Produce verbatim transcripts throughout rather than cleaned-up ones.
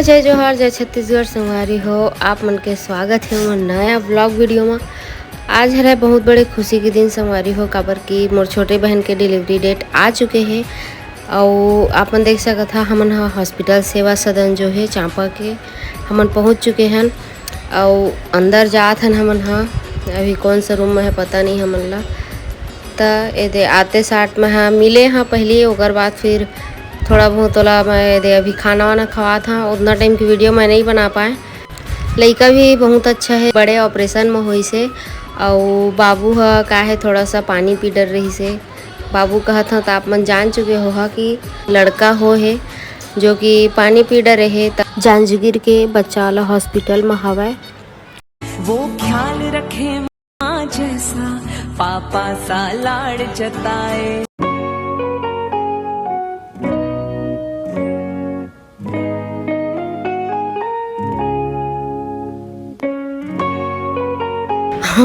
जय जोहार, जय छत्तीसगढ़ संगवारी हो, आप मन के स्वागत हे मोर नया ब्लॉग वीडियो में। आज हरे बहुत बड़े खुशी के दिन संगवारी हो, काबर कि मोर छोटे बहन के डिलीवरी डेट आ चुके हे। अउ आप मन देख सकत हा, हमन हा हॉस्पिटल सेवा सदन जो हे चांपा के, हमन पहुंच चुके हन। अउ अंदर जात हन हमन हा, अभी कौन सा रूम में है पता नहीं हमन ला। त एदे आते साथ में हा मिले हा पहली, ओकर बाद फिर थोड़ा बहुत ओला मैं एदे अभी खाना वाना खवात हा, उतना टाइम की वीडियो मैं नहीं बना पाए। लइका भी बहुत अच्छा है, बड़े ऑपरेशन में होइस हे, अउ बाबू ह का है थोड़ा सा पानी पी डर रहिस हे। बाबू कहत हव त आप मन जान चुके हो हा कि लड़का हो हे, जो कि पानी पी डरे हे, त जांजगीर के बच्चा वाला हॉस्पिटल में हवय। वो ख्याल रखे माँ जैसा, पापा सा लाड़ जताए।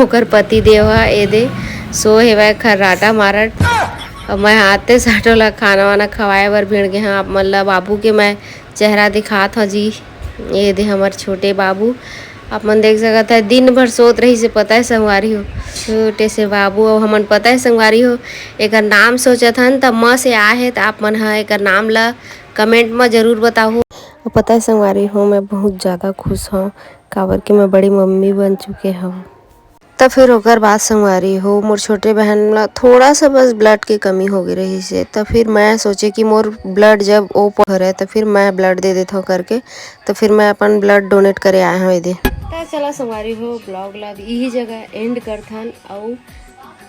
ओकर पति देव ह एदे सो हेवय खर्राटा मारत। अउ मैं आते साठ ओला खाना वाना खवाए बर भिड़ गे हंव। आप मन ला बाबू के मैं चेहरा दिखात हंव जी। एदे हमर छोटे बाबू, आप मन देख सकत ह, दिन भर सोत रहिस हे, पता है संगवारी हो, छोटे से बाबू। अउ हमन पता है संगवारी हो, एकर नाम सोचत हन, त म से आ हे, त आप मन ह एकर नाम ला कमेंट म जरूर बताहू। अउ पता है संगवारी हो, मैं बहुत ज़्यादा खुश हंव, काबर कि मैं बड़ी मम्मी बन चुके हंव। त फिर ओकर बाद संगवारी हो, मोर छोटे बहन ला थोड़ा सा बस ब्लड के कमी हो गे रहिस हे, त फिर मैं सोचे कि मोर ब्लड जब ओ प-, भरे, त फिर मैं ब्लड दे देथंव करके, त फिर मैं अपन ब्लड डोनेट करे आए हंव एदे। त चला संगवारी हो, ब्लॉग ला अब इही जगह एंड करथन, अउ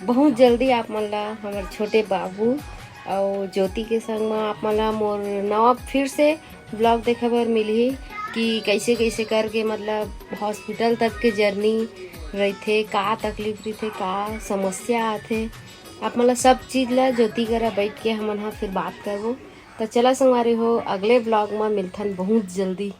बहुत जल्दी आप मन ला हमर छोटे बाबू अउ ज्योति के संग म आप मन ला मोर नवा फिर से ब्लॉग देखे बर मिलही कि कैसे कैसे करके, मतलब, हॉस्पिटल तक के जर्नी रहिथे, का तकलीफ रहिथे, का समस्या आथे। आप मन ला सब चीज ला ज्योति करा बैठ के हमन ह फिर बात करबो। त चला संगवारी हो, अगले ब्लॉग म मिलथन बहुत जल्दी।